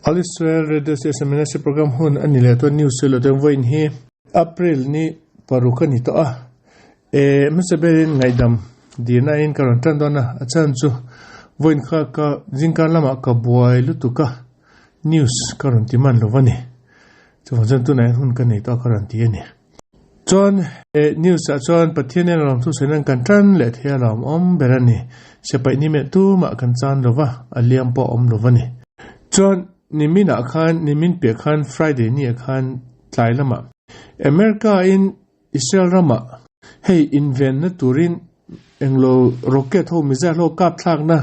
All Israel Radio Station Ministry Program hun a ni leh tawh news chu lo teng vawiin hi April ni paruk a ni tawh a, e hmasa berin ngaihdam dirna in ka rawn tan dawn a, a chhan chu vawiin kha ka zingkar lamah ka buai lutuk a, news ka rawn ti man lo va ni. Chuvang chuan tunah hian hun ka nei tawh a ka rawn ti a ni. Chuan eh news ah chuan Pathian hian ram thusawi nan kan tan leh thei a lawm awm ber a ni. Sipaih ni meh tumah kan chan lo va, a liam pawh a awm lo va ni. Chuan nimin ah khan, nimin piah khan Friday ni ah khan tlai lamah America in Israel ramah hei invenna turin englo rocket ho missile ho kap thlakna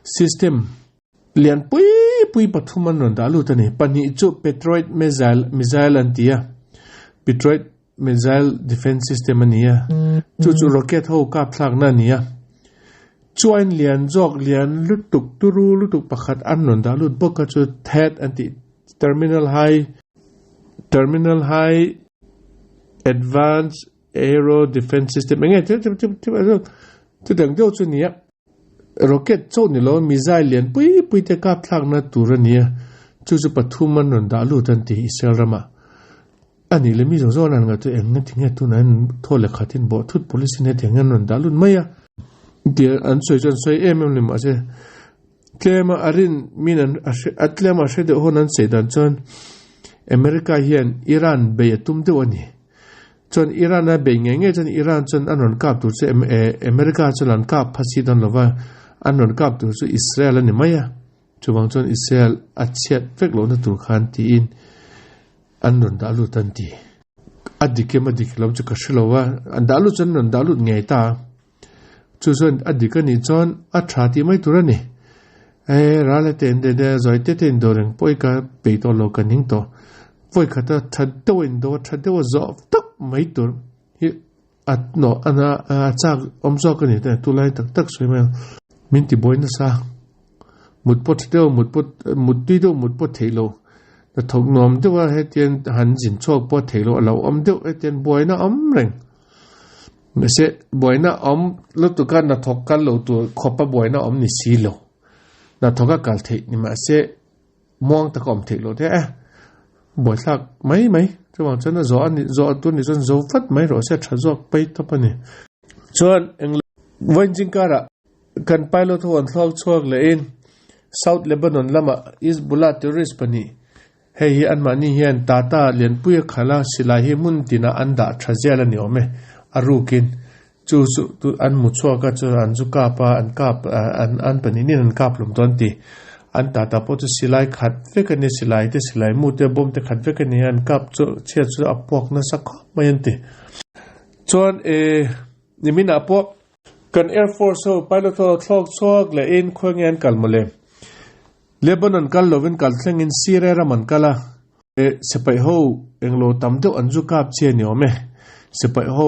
system Lian pui pui pathum an rawn dah lut a ni. Pahnih chu Patriot missile missile an ti a, Patriot missile defence system a ni a, chu chu rocket ho kap thlakna a ni a. Chuan lian zawk lian lutuk turu lutuk pakhat an rawn dah lut bawk a chu THAAD an tih Terminal High Terminal High Advanced Aero Defence System eng nge chutiang deuh chu a ni a. Rocket chauh ni lo missile lian pui pui te kap thlakna tur a ni a, chu chu pathum an rawn dah lut an ti Israel ramah. A nih leh mi zawng zawng an han ngaihtuah eng nge tinge tunah hian thaw leh khatin bawh thut police in hetiang hian an rawn dah lut mai a tih an sawi chu an sawi em em a ni mahse tlema a rin min an a tlema a hre deuh hawn an sawi dan chuan America hian Iran bei a tum deuh a ni. Chuan Iran a bei ngei ngei chuan Iran chuan an rawn kap tur chu America chuan an kap pha si dawn lova, an rawn kap tur chu Israel a ni mai a, chuvang chuan Israel a chhiat vek lohna tur khan tiin an rawn dah lut an ti. A dik em a dik lo chu ka hre lo a, an dah lut chuan an rawn dah lut ngei ta a, chu chuan a dik a nih chuan a tha tih mai tur a ni. E ral e te de de zawi te te in do reng pawh i ka peih tawh lo ka ning tawh. Vawi khata tha deuh a in do a tha deuh a zawh tak mai tur hi a nawh a na a chak awm zawk a ni te tulai tak tak sawi mai ang. Min ti buai nasa mut pawh tha deuh mut pawh mut tui deuh mut pawh theih loh hnathawk nuam deuh a hetiang han zin chhuak pawh theih loh a lo awm deuh hetiang buaina awm reng. Mahse, buaina awm lutuk a hnathawk kal lo tur khawpa buaina awm ni si lo. Hnathawk a kal theih ni mahse, muang taka awm theih loh te e. Buaithlak mai mai. Chuvang chuan a zawh a nih zawh tur nih chuan zo vat mai rawh se a tha zawk pei tawp a ni. Chuan eng Vawiin karah kan pilot ho an thluak chhuak lehin South Lebanon lamah Hizbullah terrorist pahnih Hei hi anmahni hian Tata Lianpuia khala silai hi hmun tinah an dah tha zial a ni awm e, a rukin chu chu tu an mu chhuak a chu an zu kap a an kap an an pahnih an kap hlum dawn ti. An Tata pawh chu silai khat vek a nia silai te silai mu te bomb te khat vek a nia an kap chu chhiat chu a puak nasa khawp mai an ti. Chuan e niminah pawh kan Air Force ho pilot ho thlawk chhuak lehin khawi nge an kal mawle. Lebanon kal lovin kal thlengin Syria ram an kal a, sipai ho englo tam deuh an zu kap che a ni awm e. Sipai ho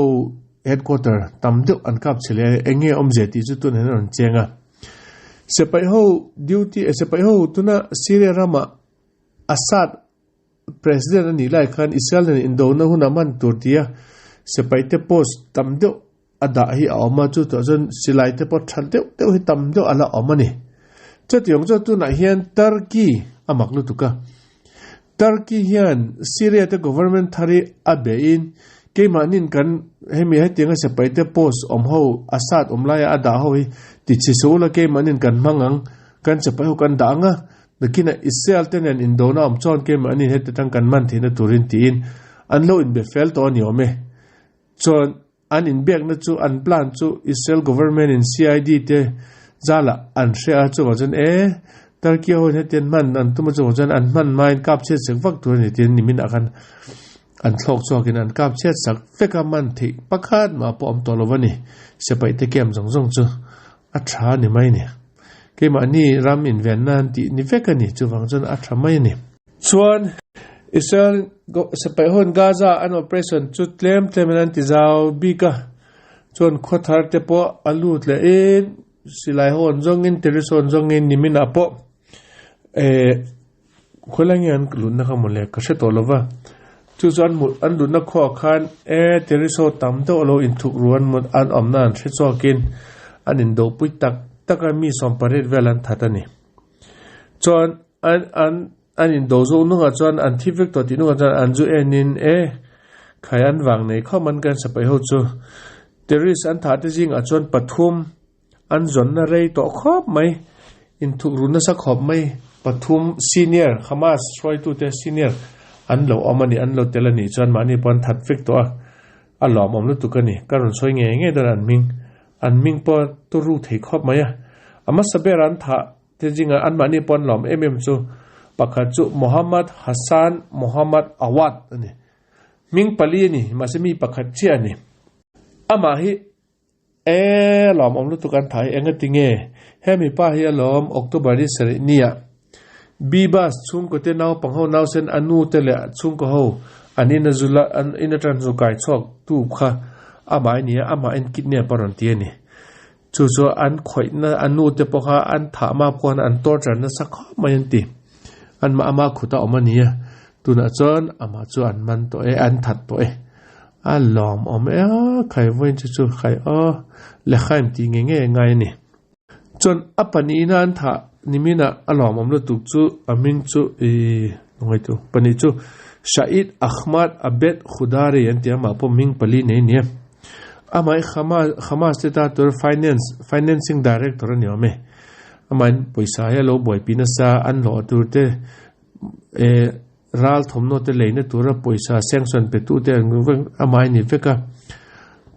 headquarter tam deuh an kap che leh a, eng nge awmzia tih chu tunah hian a rawn cheng a. Sipai ho duty, sipai ho tuna Syria rama Assad president a nih lai khan Israel nen indona hun a man tur tia sipai te post tam deuh a dah hi a awm a, chu tawh chuan silai te pawh that deuh deuh hi tam deuh a la awm a ni. Chutiang chuan tunah hian Turkey a mak lutuk a, Turkey hian Syria te government thar hi a beihin keimahnin kan hemi hetianga sipai te post awm ho Assad awm laia a dah ho hi ti chhi suh ula keimahnin kan hmang ang, kan sipai ho kan dah ang a, nakinah Israel te nen indona awm chuan keimahnin heti tang kan man theihna turin tiin an lo inbe fel tawh a ni awm e. Chuan an inbiakna chu an plan chu Israel government in CID te zalah an hre a, chuvang chuan e Turkey ho in hetian hman an tum a chuvang chuan an hman hmain kap chhiat sak vak tur a ni tiin nimin ah khan an thlawk chhuakin an kap chhiat sak vek a, man theih pakhat mah pawh awm tawh lo a ni. Sipaih te camp zawng zawng chu a tha a ni mai a ni. Keimahni ram invenna an tih ni vek a ni, chuvang chuan a tha mai a ni. Chuan Israel sipai hun Gaza an operation chu tlem tlemin an ti zau bik a, chuan khaw thar te pawh a lut leh in silai ho an zawngin terrorist ho an zawngin niminah pawh eh khawilai nge an lutna kha mawle ka hre tawh lova, chu chu an hmuh an lutna khuaah khan e terrorist ho tam deuh alo inthuk ru an an awmna an hre chhuakin an indopui tak tak a mi sawmpariat vel an that a ni. Chuan an an. an indo zo nungah chuan an thi vek tawh tih nungah chuan an zu enin e khai an vang nei khawp an kan sapai ho chu terrorist an thah te zingah chuan pathum an zawnna rei tawh khawp mai inthuk ru nasa khawp mai pathum senior Hamas hruaitute senior an lo awm a ni an lo tel a nih chuan mahni pawh an that vek tawh a a lawmawm lutuk a ni ka rawn sawi ngei ngei dawn an hming an hming pawh turu thei khawp mai a a hmasa ber an thah Te zinga anmahni pawn lawm em em chu pakhat chu Mohammad Hassan Mohammad Awad a ni. Hming pali a ni, mahse mi pakhat chiah a ni. Amah hi e lawmawm lutuk an thai eng ati nge? Hemi pa hi a lawm October ni sarih nia Bibas chhungkaw te naupang ho nausen a nu te leh chhungkaw ho an in a zula an in atang zu kai chhuak tu kha amah a ni a, amah en kidnap a rawn ti a ni. Chu chu an khawihna a nu te pawh kha an thah map khuan an torture nasa khawp mai an ti. Anmah ama khuta awm a ni a, tunah chuan amah chu an man tawh e, an that tawh e. A lawmawm e a, khai vawiin chu chu khai aw, Lekhaim tih nge nge ngai a ni. Chuan a pahnihna an thah niminah a lawmawm lutuk chu a hming chu ih ngaihtuah tu pahnih chu Shaid Ahmad Abed Khudari an ti a, amah pawh hming pali nei a ni a. Amah hi Hamas te ta tur finance financing director a ni awm e. Amahin pawisa hi a lo buaipui nasa an hlawh tur te eh ral thawmhnaw te leina tura pawisa sanction pe tu te an vek amah a ni vek a.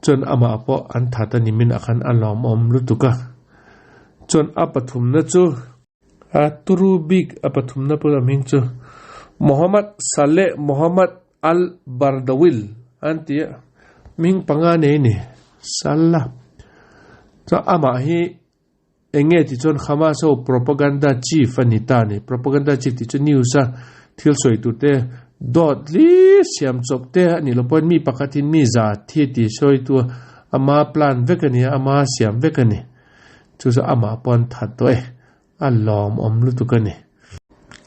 Chuan amah pawh an that a ni min ah khan a lawmawm lutuk a. Chuan a pathumna chu a turu bik a pathumna pawh a hming chu Mohammad Saleh Mohammad Al Bardawil an ti a, hming panga nei a ni, Salah. Chuan amah hi eng nge tih chuan Hamas ho propaganda chief a ni ta a ni. Propaganda chief tih chu news a thil sawi tur te dawt hlir siam chawp te a nih loh pawhin mi pakhatin mi za thi tih sawitu ama plan vek a ni a, ama siam vek a ni. Chu chu amah pawh an that tawh e. A lawmawm lutuk a ni.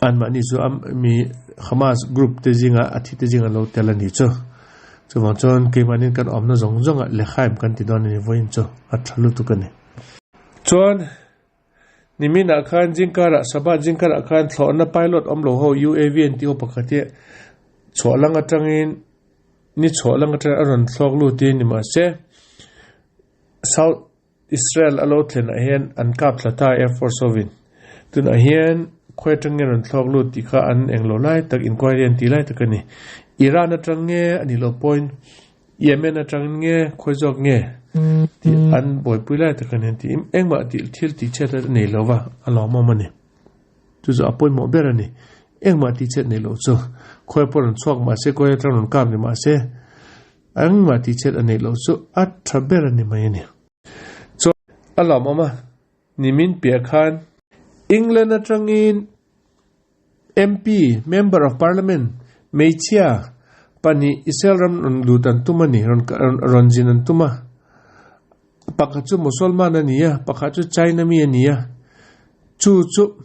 Anmahni chu a mi Hamas group te zinga a thi te zinga lo tel a ni chu. Chuvang chuan keimahniin kan awmna zawng zawngah Lekhaim kan ti dawn a ni vawiin chu a tha lutuk a ni. Chuan niminah khan zingkarah Shabbat zingkarah khan thlawhna pilot awm lo ho UAV an tih ho pakhat hi chhuah lang atangin ni chhuah lang atangin a rawn thlawk lut hi ni mahse South Israel a lo thlenah hian an kap thla ta Air Force hovin. Tunah hian khawi atang nge rawn thlawk lut tih kha an englo lai tak inquiry an tih lai tak a ni. Iran atang nge a nih loh pawhin Yemen atang nge khawi zawk nge tih an buaipui lai tak a ni an ti. Engmah tih thil tih chhiat a nei lo va a lawmawm a ni. Chu chu a pawimawh ber a ni. Engmah tih chhiat nei loh chu khawi pawh rawn chhuak mahse khawi atang rawn kap ni mahse Engmah tihchhiat a neih loh chu a tha ber a ni mai a ni. Chuan a lawmawm a, nimin piah khan England atangin MP, Member of Parliament, hmeichhia pahnih Israel ram rawn lut an tum a ni, rawn rawn zin an tum a. Pakhat chu Musalman a ni a, pakhat chu China mi a ni a. Chu chu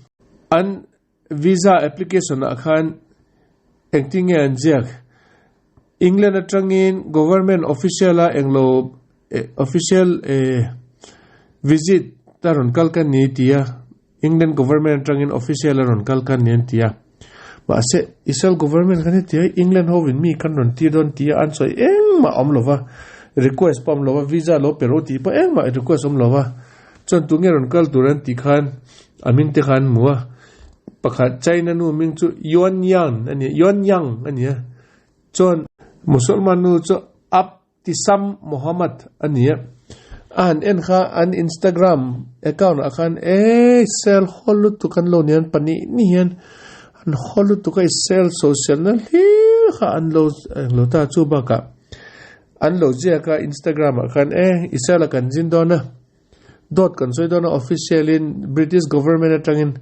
an Visa application ah khan engtin nge an ziak? England atangin government official a englo official visit a rawn kal ka ni ti a, England government atangin official a rawn kal ka ni an ti a. Mahse Israel government khan heti a England hovin mi kan rawn tir dawn ti a an sawi engmah a awm lo va, request pawh a awm lo va, visa lo pe rawh tih pawh engmah request a awm lo va. Chuan tunge rawn kal tur an tih khan a hming te khan hmu a, pakhat China nu hming chu Yuan Yang a ni a, Yuan Yang a ni a, chuan Musalman nu chu Abtisam Mohammad a ni a, a han en kha an Instagram account ah khan e sel haw lutuk an lo ni an pahnih ni hian an haw lutuk a i sel social na hlir kha an lo englo ta chu bakah An lo ziak a Instagram ah khan e Israel a kan zin dawn a, dawt kan sawi dawn a official in British government atangin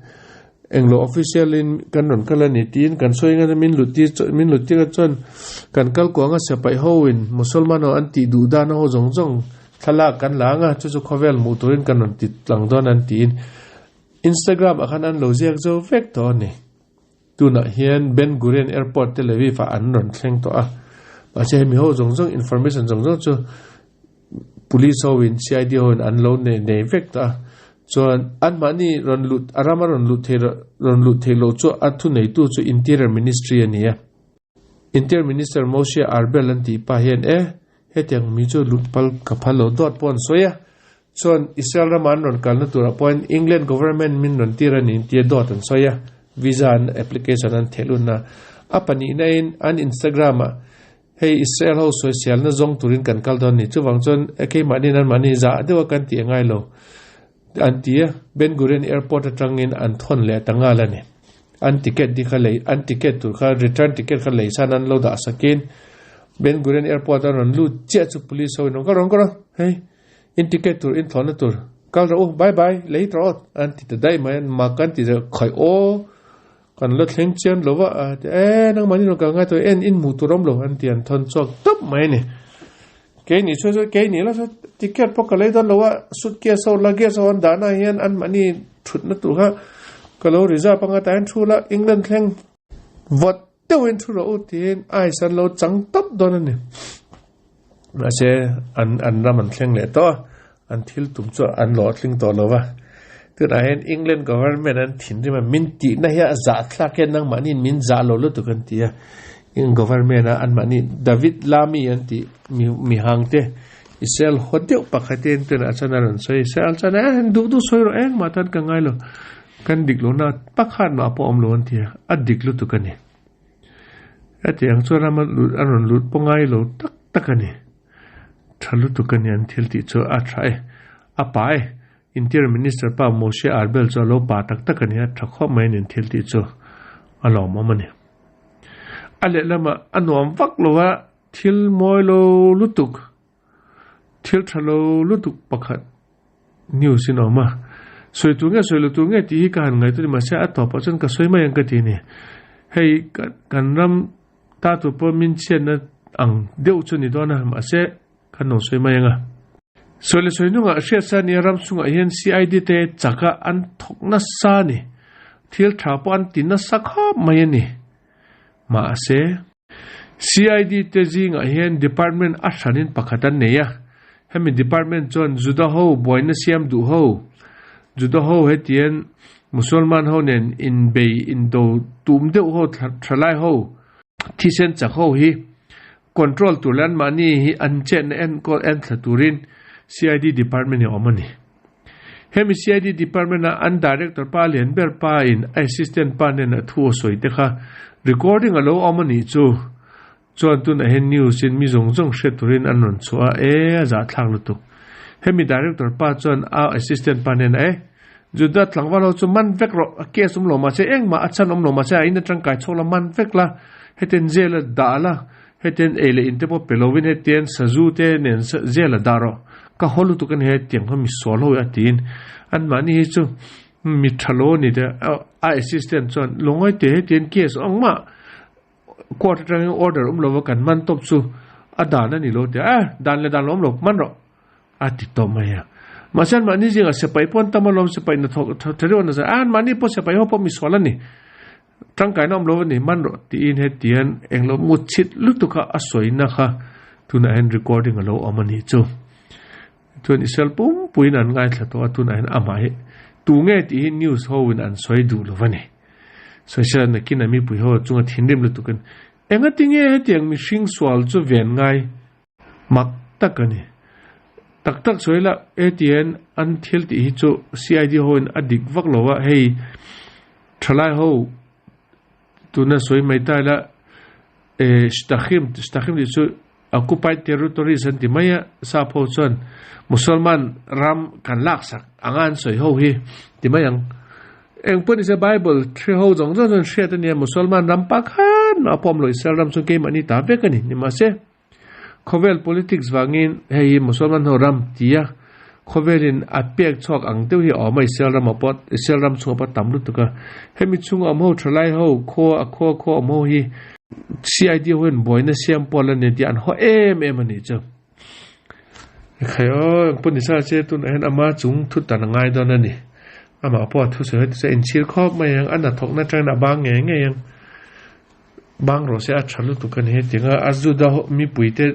englo official in kan rawn kal a ni tiin kan sawi ngat a min lut tir min lut tir a chuan kan kal kuang a siapaih ho in Musalman ho an tih duh dan ho zawng zawng thlalak kan la ang a chu chu khawvel hmuh turin kan rawn ti tlang dawn an tiin Instagram ah khan an lo ziak zo vek tawh a ni. Tunah hian Ben Gurion Airport Tel Aviv ah an rawn thleng tawh a, mahse hemi ho zawng zawng information zawng zawng chu Police ho in CID ho in an lo nei nei vek tawh a. Chuan anmahni rawn lut a rama rawn luh theih rawn luh theih loh chu a thuneitu chu Interior Ministry a ni a. Interior Minister Moshe Arbel an tih pah hian e, hetiang mi chu lut pal ka phal lo dawt pawh an sawi a. Chuan Israel rama an rawn kalna turah pawhin England Government min rawn tir a ni tia dawt an sawi a, visa an application an theh lutna a pahnihna in an Instagram ah Hei Israel ho sawiselna zawng turin kan kal dawn ni. Chuvang chuan keimahni in anmahni zah deuha kan tih a ngai lo an ti a, Ben Gurion Airport atangin an thawn leh ta nghal a ni. An ticket di kha lei, an ticket tur kha return ticket kha lei san an lo dah sakin Ben Gurion Airport a rawn lut chiah chu police ho in rawn kal rawn kal a, hei in ticket tur in thawnna tur kal rawh u, bye bye, lei rawh aw an ti ta daih mai a, mak an ti zeuh khaih aw. Kan la thleng chian lo va, a ti e, nangmah ni rawn kal ngai tawh en in hmuh tur awm lo an ti an thawn chhuak tawp mai a ni. Kei ni chu chu kei ni la chu ticket pawh ka lei dawn lo a, suitcase ho luggage ho an dahna ah hian anmahni thutna tur kha ka lo reserve anga tah hian thu la England thleng vawt deuhin thu rawh u tiin ice an lo chang tawp dawn a ni. Mahse an an ram an thleng leh tawh a, an thil tum chu an hlawhtling tawh lo va. Tunah hian England government an thinrim a, min tihna hi a zahthlak hian nangmahniin min zah lo lutuk an ti a. England government a anmahni David Lammy an tih mi mi hangte Israel haw deuh pakhat hian tunah chuan a rawn sawi. Israel chuan eh duh duh sawi rawh engmah tan ka ngai lo, kan dik lohna pakhat mah pawh awm lo an ti a, a dik lutuk a ni. Hetiang chuan rama lut a rawn lut pawh ngai lo tak tak a ni. Tha lutuk a ni an thil tih chu a tha e. A pa e. Interior Minister pa Moshe Arbel chu a lo pa tak tak a ni a, tha khawp mai a ni an thil tih chu a lawmawm a ni. A lehlamah a nuam vak lo a, thil mawi lo lutuk. Thil tha lo lutuk pakhat news in a awm a, sawi tur nge sawi lo tur nge tih hi ka han ngaihtuah a ni mahse a tawpah chuan ka sawi mai ang ka ti a ni. Hei kan ram ta tur pawh min chhiatna ang deuh chu a ni dawn a mahse kan lo sawi mai ang a. Sawi leh sawi hnungah hriatsa nia ram chhungah hian CID te chaka an thawk nasa a ni. Thil tha pawh an ti nasa khawp mai a ni. Mahse. CID te zingah hian department a hranin pakhat an nei a, hemi department chuan Juda ho buaina siam duh ho, Juda ho hetian Musalman ho nen inbei indo tum deuh ho thalai ho, thisen chak ho hi control tur leh anmahni hi an chetna enkawl enthla turin CID department hi a awm a ni. Hemi CID department a an director pa lian ber pa in a assistant pa nen a thu a sawi te kha recording a lo awm a nih chu. Chuan tunah hian news in mi zawng zawng hriat turin an rawn chhuah a, e a zahthlak lutuk. Hemi director pa chuan a assistant pa nen a e Juda tlangval ho chu man vek rawh, a case awm lo mahse engmah a chhan awm lo mahse a in atang kai chhuak la man vek la, hetiang jail a dah la, Hetian ei leh inte pawh pe lovin hetian sazu te nen zel a dah rawh. Ka haw lutuk a ni hetiang kha mi sual ho hi a tiin anmahni hi chu mi tha lo a ni te a assistant chuan lungawi te hetian case awng mah court atangin order awm lova kan man tawp chu a dan a ni lo tia eh dan leh dan lo awm lo man rawh a ti tawh mai a. Mahse anmahni zingah sipai pawh an tam alawm sipai hnathawk tha deuh an anmahni pawh sipai ho pawh mi sual a ni. Tangkaina awm lo a ni man rawh tiin hetian englo mutchhit lutuk a a sawina kha tunah hian recording a lo awm a nih chu. Chuan Israel pumpuiin an ngaithla tawh a tunah hian amah hi tunge tih hi news ho in an sawi duh lo a ni. Sawisela nakin a mipui ho chunga thinrim lutukin engatinge hetiang mihring sual chu ven ngai Mak tak a ni. Tak tak sawi la, ATN an thil tih hi chu CID ho in a dik vak lo a, hei thalai ho tuna sawi mai ta ila eh Shtahim, Shtahim tih chu occupied territories an ti mai a, sap ho chuan Musalman ram kan lak sak anga an sawi ho hi ti mai ang. Eng pawh nise Bible hre ho zawng zawng chuan hriat a nia Musalman ram pakhat mah pawh awm lo Israel ram chuan keimahni ta vek a ni, nimahse. Khawvel politics vangin hei hi Musalman ho ram tia khawvelin a pek chhuak ang deuh hi a awm a, Israel ram ah pawh Israel ram chhungah pawh a tam lutuk a. Hemi chhunga awm ho thalai ho khua a khua khua awm ho hi CID ho hian buaina siam pawl a ni tih an haw em em a nih chu. Ekhai aw engpawh ni sa che tunah hian ama chung thut dan a ngai dawn a ni. Amah pawh a thusawi heti chu a inchhir khawp mai ang, a hnathawkna atangin a bang ngei ngei ang. Bang rawh se a tha lutuk a ni hetiang a, a Juda ho mipui te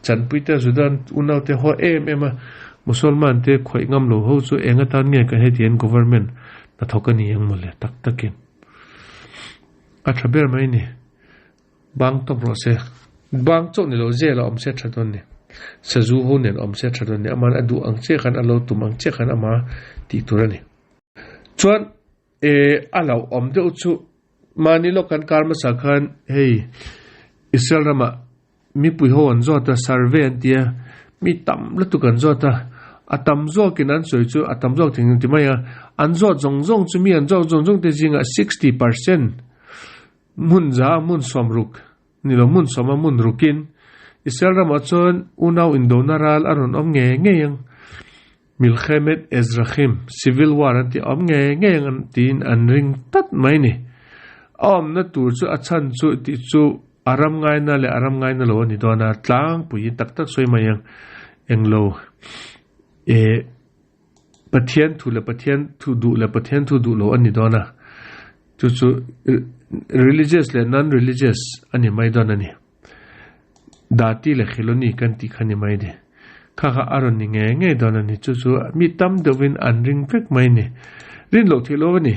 chanpui te Juda unaute haw em em a, Musalman te khawih ngam lo ho chu eng atan nge kan heti hian government hnathawk a ni ang mawle tak takin a tha ber mai ni. Bang tawp rawh se. Bang chauh ni lo zel a awm se tha dawn ni. Sazu ho nen awm se tha dawn ni. Aman a duh ang chiah khan a lo tum ang chiah khan ama tih tur a ni. Chuan eh a lo awm deuh chu mahni lawk kan kar hmasa khan hei Israel ramah mipui ho an zawt a survey an ti a mi tam lutuk an zawt a a tam zawkin an sawi chu a tam zawk thei ti mai a an zawt zawng zawng chu mi an zawt zawng zawng te zingah 60% Hmun za hmun sawmruk ni lo hmun sawma hmun rukin Israel ramah chuan unau indona ral a rawn awm ngei ngei ang. Milchemet Ezrachim, Civil War an tih a awm ngei ngei ang tiin an ring tlat mai ni. A awmna tur chu a chhan chu tih chu a ram ngaina leh a ram ngaina lo a ni dawn a, tlangpuiin tak tak sawi mai ang englo eh Pathian thu leh Pathian thu duh leh Pathian thu duh lo a ni dawn a, chu chu religious leh non-religious a ni mai dawn a ni. Dati leh Khiloni kan tih kha ni mai ni. Kha kha a rawn ni ngei ngei dawn a ni. Chu chu mi tam deuhin an ring vek mai ni. Rin loh theih lo a ni.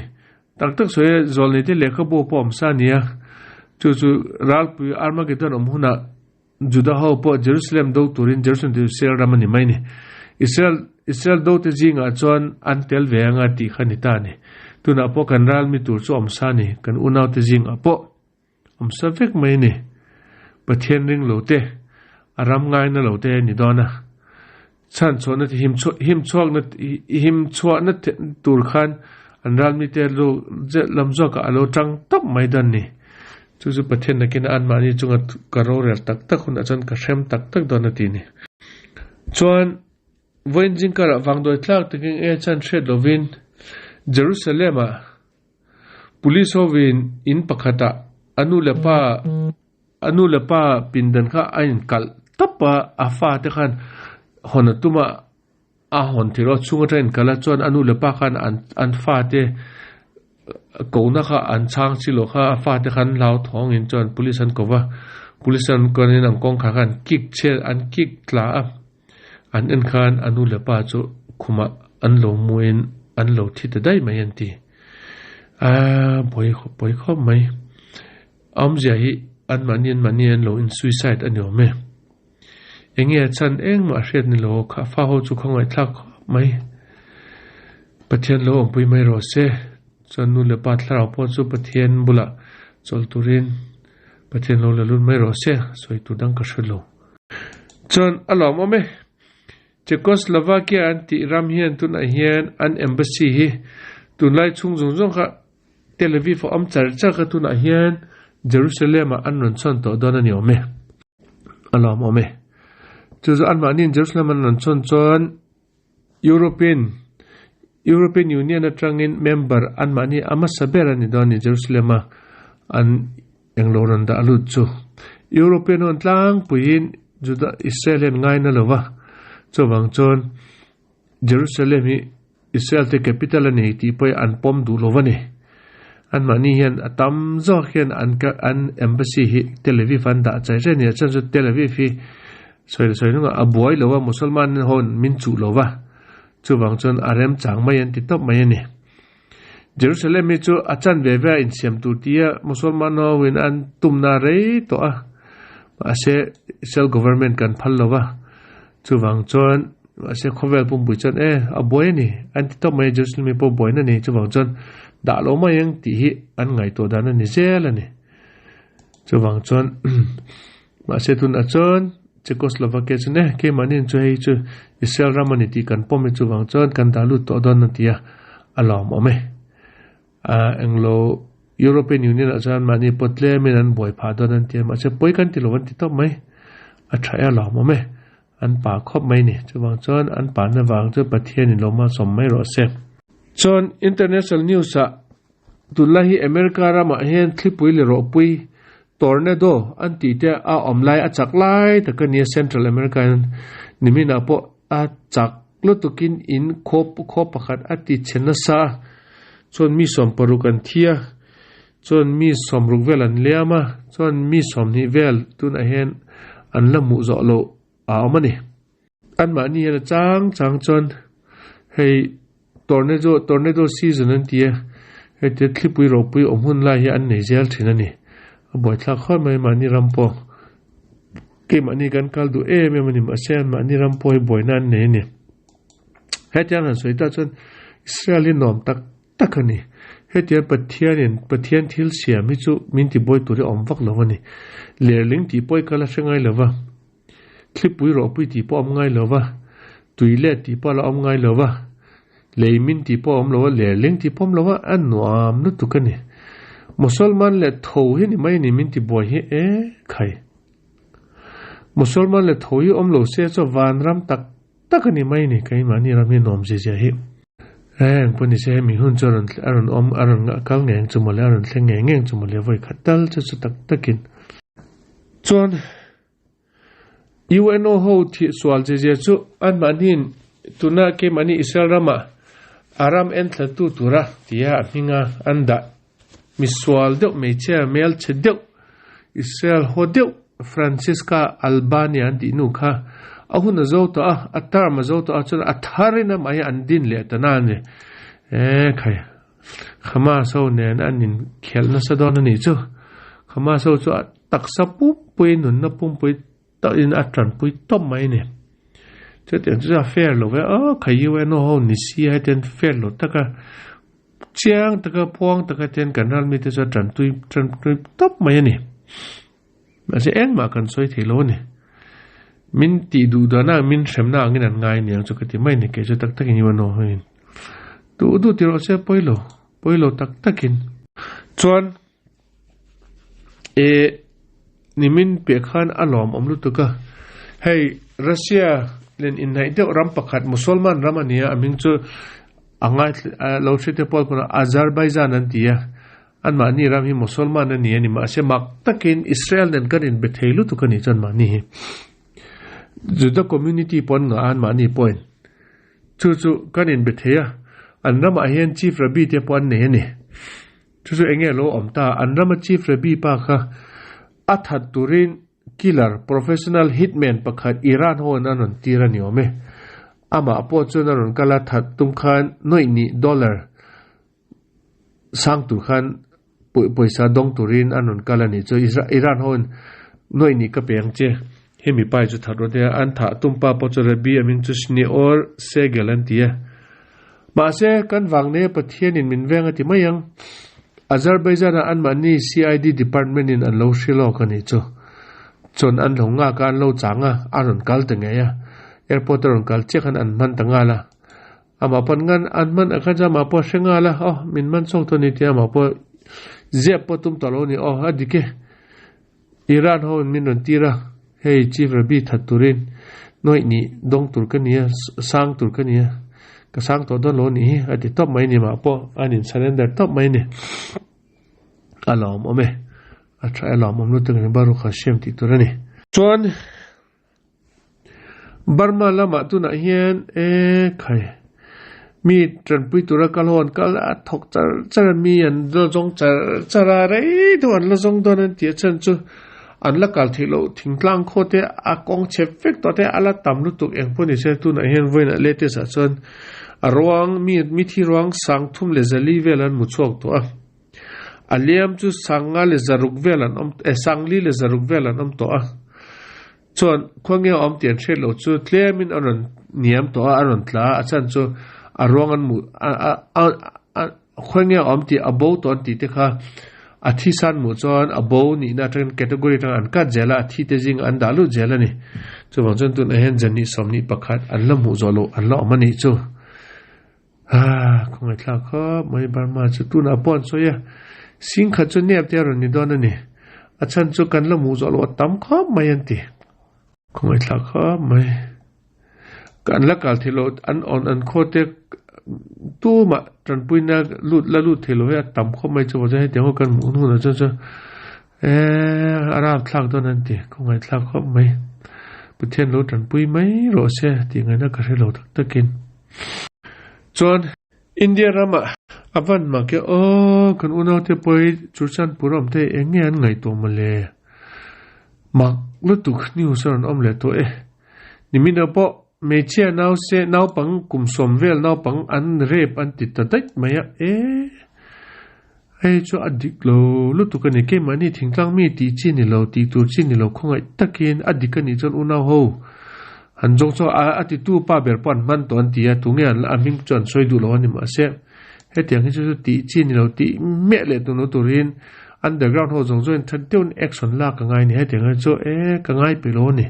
Tak tak sawi e, Zawlneite lehkhabu pawh awm sa a ni a, chu chu ralpui Armageddon awm hunah Juda ho pawh Jerusalem do turin Jerusalem chu Israel ram a ni mai ni. Israel Israel dote zingah chuan an tel ve anga tih kha ni ta a ni. Tunah pawh kan ral mi tur chu awmsa a ni, kan unaute zingah pawh awmsa vek mai a ni. Pathian ring lo te, a ram ngaina lo te a ni dawn a. Chhan chhuahna te him chhuah him chhuakna him chhuahna tur khan an ral mite lo lam zawkah a lo tang tawp mai dawn ni. Chu chu Pathian nakin anmahni chunga ka rorel tak tak hunah chuan ka hrem tak tak dawn a ti ni. Chuan vawiin zingkarah vangdawi tlak takin e chan hriat lovin Jerusalem-ah Police hovin in pakhatah a nu leh pa A nu leh pa pindan kha a inkalh tawp a, a fate khan hawn a tum a, a hawn thei lo a, chhung atang inkalh a, chuan a nu leh pa khan an an fate kohna kha an chhang chi loh kha a fate khan an hlau thawngin chuan police an ko va, police an kawnin an kawngkhar kha an kik chhiat an kik tla a, an en khan a nu leh pa chu khumah an lo muin an lo thi ta daih mai an ti, aaa buai buai khawp mai. Awmzia hi anmahni anmahni an lo in suicide a ni awm e. Enge a chhan engmah hriat ni lo kha fa ho chu khawngaihthlak khawp mai. Pathian lo awmpui mai rawh se. Chuan nu leh pa thlarau pawh chu Pathian bulah chawlh turin Pathian lo la lut mai rawh se sawi tur dang ka hre lo. Chuan a lawm awm e. Czechoslovakia an tih ram hian tunah hian an embassy hi tunlai chhung zawng zawng kha Tel Aviv a awm char char kha tunah hian Jerusalem ah an rawn chhawn tawh dawn a ni awm e. A lawm awm e. Chu chu anmahniin Jerusalem an rawn chhawn chuan European European Union atangin member anmahni a hmasa ber a ni dawn a ni Jerusalem a an englo rawn dah lut chu. European ho an tlangpuiin Juda Israel hian ngaina lo va chuvang chuan Jerusalem hi Israel te capital a ni tih pawh hi an pawm duh lo a ni. Anmahni hian a tam zawk hian an an embassy hi Tel Aviv an dah chai reng a ni. A chhan chu Tel Aviv hi sawi la sawi hnungah a buai lo a, Musalman ho min chuh lo va, chuvang chuan a remchang mai an ti tawp mai a ni. Jerusalem hi chu a chan ve ve a insiam tur tia Musalman ho in an tumna rei tawh a, mahse Israel government kan phal lo va, chuvang chuan mahse khawvel pumpui chuan e a buai a ni an ti tawp mai a, Jerusalem hi pawh buaina a ni, chuvang chuan dah lo mai ang tih hi an ngaihtuah dan a ni zel a ni. Chuvang chuan mahse tunah chuan Czechoslovakia chuan e keimahni chu hei chu Israel ram a ni tih kan pawm e chuvang chuan kan dah lut tawh dawn a ti a, a lawmawm e. Ahh englo European Union ah chuan mahni pawh tlemin an buai phah dawn an ti a mahse pawi kan ti lo an ti tawp mai, a tha e a lawmawm e, an pa khawp mai ni chuvang chuan an pa na vang chu Pathian in lo malsawm mai rawh se. Chuan international news ah Tunlai hi America ramah hian thlipui leh rawhpui, tornado, an tih te a awm lai a chak lai tak a nia Central America hian niminah pawh a chak lutukin in khaw khaw pakhat a ti chhe nasa a, chuan mi 60 an thi a, chuan mi 60 vel an liam a, chuan mi 20 vel tunah hian an la hmuh zawh loh a awm a ni. Anmahni hian a chang chang chuan hei tornado tornado season an ti a, heti thlipui ropui awm hun lai hi an nei zel thin a ni. A buaithlak khawp mai mahni ram pawh keimahni kan kal duh em em a ni mahse anmahni ram pawh hi buaina an nei a ni. Hetiang han sawi ta chuan Israel hi nuam tak tak a ni. Hetiang Pathianin Pathian thil siam hi chu min tibuai tur hi a awm vak lo a ni. Lerling tih pawh i kal a hre ngai lo va, thlipui rawhpui tih pawh a awm ngai lo va, tui let tih pawh a la awm ngai lo va, lei min tih pawh a awm lo va, lerling tih pawh a awm lo va, a nuam lutuk a ni. Musalman leh tho hi ni mai a ni min tibuai hi e khai. Musalman leh tho hi awm lo se chuan vanram tak tak a ni mai ni, keimahni ram hi nuam zia zia hi. Eng pawh ni se hemi hun chu a rawn a rawn awm a rawn kal ngei ang chu mawle, a rawn thleng ngei ngei ang chu mawle vawi khat tal chu chu tak takin. Chuan UNO ho thih sual zia zia chu anmahniin tuna keimahni Israel ramah a ram enthlatu tura tia a hminga an dah Misual deuh hmeichhia hmelchhe deuh Israel haw deuh Francisca Albania an tih nu kha a hun a zo tawh a, a term a zo tawh a chuan a thar in amah hi an din leh ta na a ni. E khai Hamas ho nen an inkhelh nasa dawn a nih chu. Hamas ho chu a taksa pumpui nunna pumpui tawh in a tanpui tawp mai a ni. Chutiang chu a fair lo ve aw kha UNO ho ni si a hetiang fair lo taka chiang taka puang taka ten kan ral mite chu a tantui tantui tawp mai a ni. Mahse engmah kan sawi thei lo a ni. Min tih duh dana min hremna angin an ngai aniang chu ka ti mai a ni kei chu tak takin UNO ho in duh duh ti rawh se pawi lo pawi lo tak takin. Chuan E nimin piah khan a lawm awm lutuk a, hei Russia len inhnaih deuh ram pakhat Musalman ram a ni a, a hming chu a ngai lo hre te pawl pawn Azerbaijan an ti a, anmahni ram hi Musalman a ni a ni mahse mak takin Israel nen kan inbe thei lutuk a nih chuan mahni hi Juda community pawh an ngah a anmahni pawhin chu chu kan inbe thei a, an ramah hian Chief Rabbi te pawh an nei a ni. Chu chu enge lo awm ta, an rama Chief Rabbi pa kha a that turin killer, professional hitman pakhat Iran ho in an rawn tir a ni awm e. Amah pawh chuan a rawn kal a that tum khan nuaih nih dollar sang tur khan pawisa dawng turin an rawn kal a ni chu Iran ho in nuaih nih ka pe ang che, hemi pa hi chu that rawh tia an thah tum pa pawh chu Rabbi a hming chu Shneor Segel an ti a. Mahse, kan vang nei a Pathianin min veng a ti mai ang. Azerbaijan-ah anmahni CID department-in an lo hri lawk a nih chu. Chuan an lo nghak a, an lo chang a, a rawn kal ta ngei a. Airport a rawn kal chiah khan an hman ta nghal a. Amah pawh an ngan, an hman a khan chuan amah pawh a hre nghal a, aw, min man chhuak tawh a ni tia amah pawh ziap pawh tum tawh lo a ni, aw, a dik e. Iran ho in min rawn tir a, hei Chief Rabbi that turin nuaih nih dawng tur ka ni a, sang tur ka ni a, ka sang tawh dawn lo a nih hi a ti tawp mai ni mah pawh an in surrender tawp mai a ni. A lawmawm e, a tha e lawmawm lutuk a ni Baruch Hashem tih tur a ni. Chuan Burma lamah tunah hian e khai mi tanpui tura kal ho an kal a thawk char char a mi an la zawng char char a rei deuh an la zawng dawn an tih a chhan chu an la kal theih loh thingtlang khaw te a kawng chhe vek tawh te a la tam lutuk eng pawh ni se tunah hian vawiinah latest ah chuan a ruang mi mi thi ruang sang thum leh zali vel an hmu chhuak tawh a a liam chu sanga leh zaruk vel an awm eh sangli leh zaruk vel an awm tawh a. Chuan khawnge a awm tih an hriat loh chu tlemin a rawn niam tawh a, a rawn tla a, a chhan chu a ruang an hmuh a khawnge a awm tih a bo tawh an tih te kha a thi san hmuh chuan a bo nihna atangin category atangin an cut zel a, a thi te zingah an dah lut zel a ni. Chuvang chuan tunah hian Jannih 21 an la hmuh zawh loh an la awm a nih chu. Haa khawngaihthlak khawp mai Burma chu tunah pawh an sawi a, sing khat chu nep te a rawn ni dawn a ni. A chhan chu kan la hmuh zawh loh a tam khawp mai an ti. Khawngaihthlak khawp mai. Kan la kal theih loh an awn an khaw te tumah tanpuina lut la lut theih loh hi a tam khawp mai chuvang chuan hetiang ho kan hmuh hunah chuan chuan eee a rapthlak dawn an ti. Khawngaihthlak khawp mai. Pathian lo tanpui mai rawh se tih ngaihna ka hre lo tak takin. Chuan India ramah a van mak e aw kan unaute pawh Churchandpur awm te eng nge an ngaihtuah mawle mak lutuk news a rawn awm leh tawh e. Nimina pawh Hmeichhia nause naupang kum sawm vel naupang an rape an ti ta daih mai a, e hei chu a dik lo lutuk a ni. Keimahni thingtlang mi tih chi ni lo, tih tur chi ni lo khawngaih takin a dik a nih chuan unau ho han zawng chhuak a, a titu pa ber pawh an hman tawh an ti a, tunge an a hming chu an sawi duh lo a ni mahse hetiang hi chu chu tih chi ni lo tih miah leh tun lo turin underground ho zawng zawngin that deuhin action lak a ngai a ni. Hetiang hi chu e ka ngai peih lo a ni.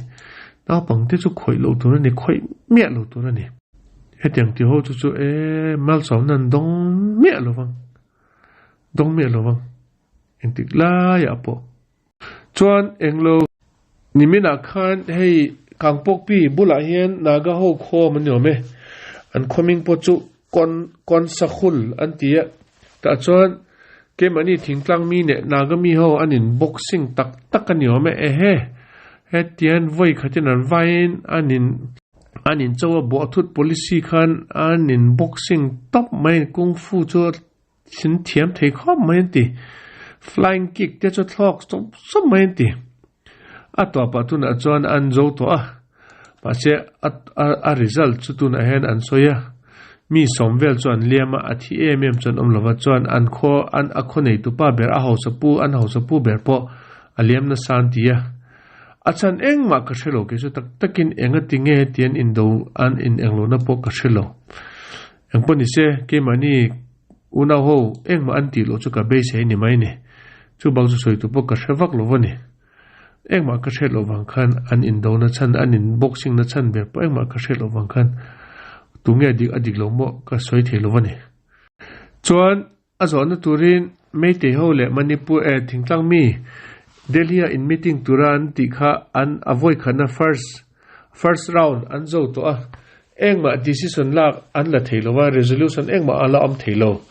Naupang te chu khawih loh tur a ni, khawih miah lo tur a ni. Hetiang tih ho chu chu e malsawmna an dawng miah lo vang, dawng miah lo vang engtik laiah pawh. Chuan englo niminah khan hei Kangpawkpi bulah hian Naga ho khawm an ni awm e, an khawming pawh chu Kon Konsahul an ti a, tah chuan keimahni thingtlang mi leh Naga mi ho an in boxing tak tak a ni awm e, ehe hetian vawi khatin an vaiin an in an in cho a bawhthut policy khan an in boxing tawp mai kung fu chu thin thiam thei khawp mai an ti, flying kick te chu thlawk sawp sawp mai an ti. A tawpah tunah chuan an zo tawh a, mahse a a result chu tunah hian an sawi a, mi sawm vel chu an liam a, a thi em em chu an awm lova chuan an khaw an a khaw nei tupa ber a hausa pu an hausa pu ber pawh a liam nasa an ti a, a chhan engmah ka hre lo kei chu tak takin enga ti nge hetian indo an in englohna pawh ka hre lo. Engpawh ni se keimahni unau ho engmah an tih loh chu ka beisei ni mai ni. Chu bak chu sawi tur pawh ka hre vak lo va ni. Engmah ka hriat loh vang khan an indo na chhan, an in boxing na chhan ber pawh engmah ka hriat loh vang khan tunge a dik a dik lo maw ka sawi thei lo va ni. Chuan a zawhna turin Meitei ho leh Manipur eh thingtlang mi Delhi a in meeting tura an tih kha an a vawikhatna first first round an zo tawh a, engmah decision lak an la thei lo va, resolution engmah a la awm thei lo.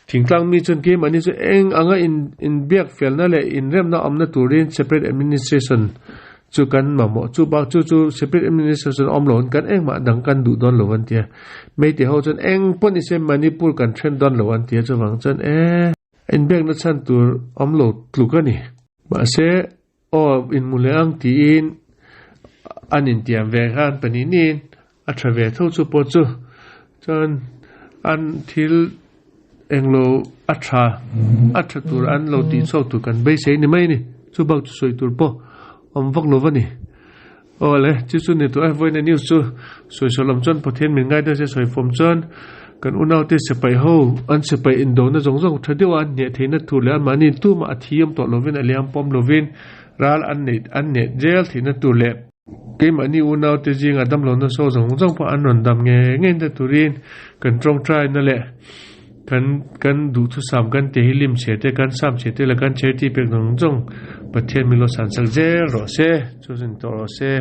Thingtlang mi chuan keimahni chu eng anga in inbiak felna leh inremna awmna turin separate administration chu kan mamawh chu bak chu chu separate administration awm loin kan engmah dang kan duh dawn lo an ti a. Meitei ho chuan eng pawh ni se Manipur kan then dawn lo an ti a chuvang chuan e inbiakna chhan tur awm lo tluk a ni. Mahse Aw, inhmu leh ang tiin an intiam ve khan pahnih niin a tha ve tho chu pawh chu chuan an thil englo a tha a tha tur an lo tih chhuak tur kan beisei ni mai a ni chu bak chu sawi tur pawh awm vak lo va ni. Aw le, chu chu ni tawh e, vawiina news chu sawi sawi lam chuan Pathian min ngaidam se sawi fawm chuan kan unaute sipai ho an sipai indona zawng zawng tha deuha an hneh theihna tur leh anmahni tumah a thiam tawh lovin a liam pawm lovin ral an neih an hneh zel theihna tur leh keimahni unaute zinga damlohna saw zawng zawng pawh an rawn dam ngei ngei na turin kan tawngtaina leh Kan kan duhthusam kan ti hi lim chhe te kan sam chhe te leh kan charity pek zawng zawng Pathian min lo san sak zel rawh se, chu zin tawh rawh se.